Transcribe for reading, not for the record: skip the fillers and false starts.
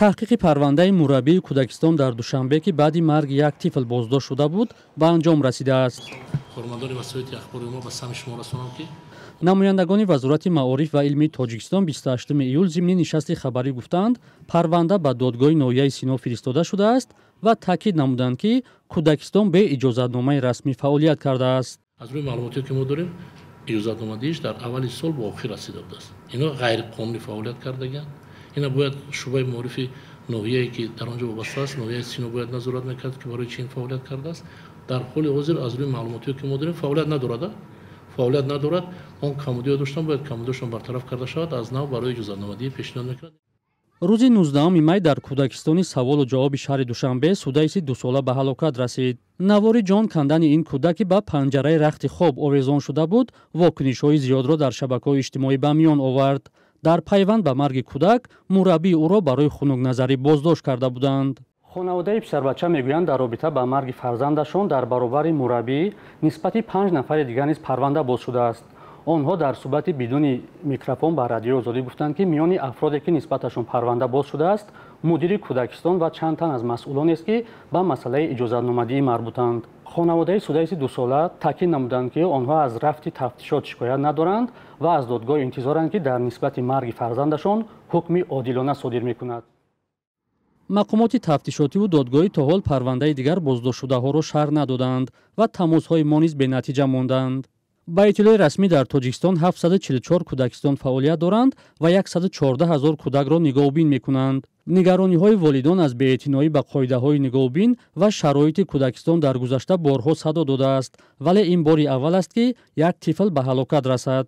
Таҳқиқи парвандаи мураббии кӯдакистон дар Душанбе, ки баъди марги як тифл боздошт шуда буд, ба анҷом расидааст. Кормандони васоити ахбори мо ба самъи шумо расонам, ки Намояндагони Вазорати маориф ва илмии Тоҷикистон 28 июл зимни нишасти хабарӣ гуфтанд, парванда ба додгоҳи ноҳияи Сино фиристода шудааст ва таъкид намуданд, ки кӯдакистон бе иҷозатномаи расмӣ фаъолият кардааст. Аз рӯи маълумоте, ки мо дорем, иҷозатномадиҳиш дар аввали сол ба охир расида будааст. Ино ғайриқонунӣ фаъолият кардагианд. Ина бояд шӯъбаи маорифи ноҳияе, ки дар он ҷо вобаста аст, ноҳияи Сино, бояд назорат мекард, ки барои чӣ ин фаъолият кардааст. Дар ҳоли ҳозир, аз рӯи маълумоте, ки мо дорем, фаъолият надорад, фаъолият надорад. Он камбудиҳо доштан, бояд камбудиҳошон бартараф карда шавад, аз нав барои иҷозатномадиҳӣ пешниҳод мекунад. Рӯзи 19 май дар кӯдакистони Саволу ҷавоби шаҳри Душанбе Судайси 2-сола ба ҳалокат расид. Навори ҷон кандани ин кӯдак, ки ба панҷараи рахти хоб овезон шуда буд, вокунишҳои зиёдро дар шабакаҳои иҷтимоӣ ба миён овард. Дар пайванд ба марги кӯдак мураббии ӯро барои хунукназарӣ боздошт карда буданд. Хонаводаи писарбача мегӯянд, дар робита ба марги фарзандашон дар баробари мураббӣ нисбати панҷ нафари дигар низ парванда боз шудааст. Онҳо дар суҳбати бидуни микрофон ба Радиои Озодӣ гуфтанд, ки миёни афроде, ки нисбаташон парванда боз шудааст, мудири кӯдакистон ва чанд тан аз масъулонест, ки ба масъалаи иҷозатномадиҳӣ марбутанд. Хонаводаи Судайси 2-сола таъкид намуданд, ки онҳо аз рафти тафтишот шикоят надоранд ва аз додгоҳ интизоранд, ки дар нисбати марги фарзандашон ҳукми одилона содир мекунад. Мақомоти тафтишотиву додгоҳӣ то ҳол парвандаи дигар боздоштшудаҳоро шарҳ надоданд ва тамосҳои мо низ бенатиҷа монданд. Ба иттилои расмӣ, дар Тоҷикистон 744 кӯдакистон фаъолият доранд ва 114 ҳазор кӯдакро нигоҳубин мекунанд. Нигарониҳои волидон аз беэътиноӣ ба қоидаҳои нигоҳубин ва шароити кӯдакистон дар гузашта борҳо садо додааст, вале ин бори аввал аст, ки як тифл ба ҳалокат расад.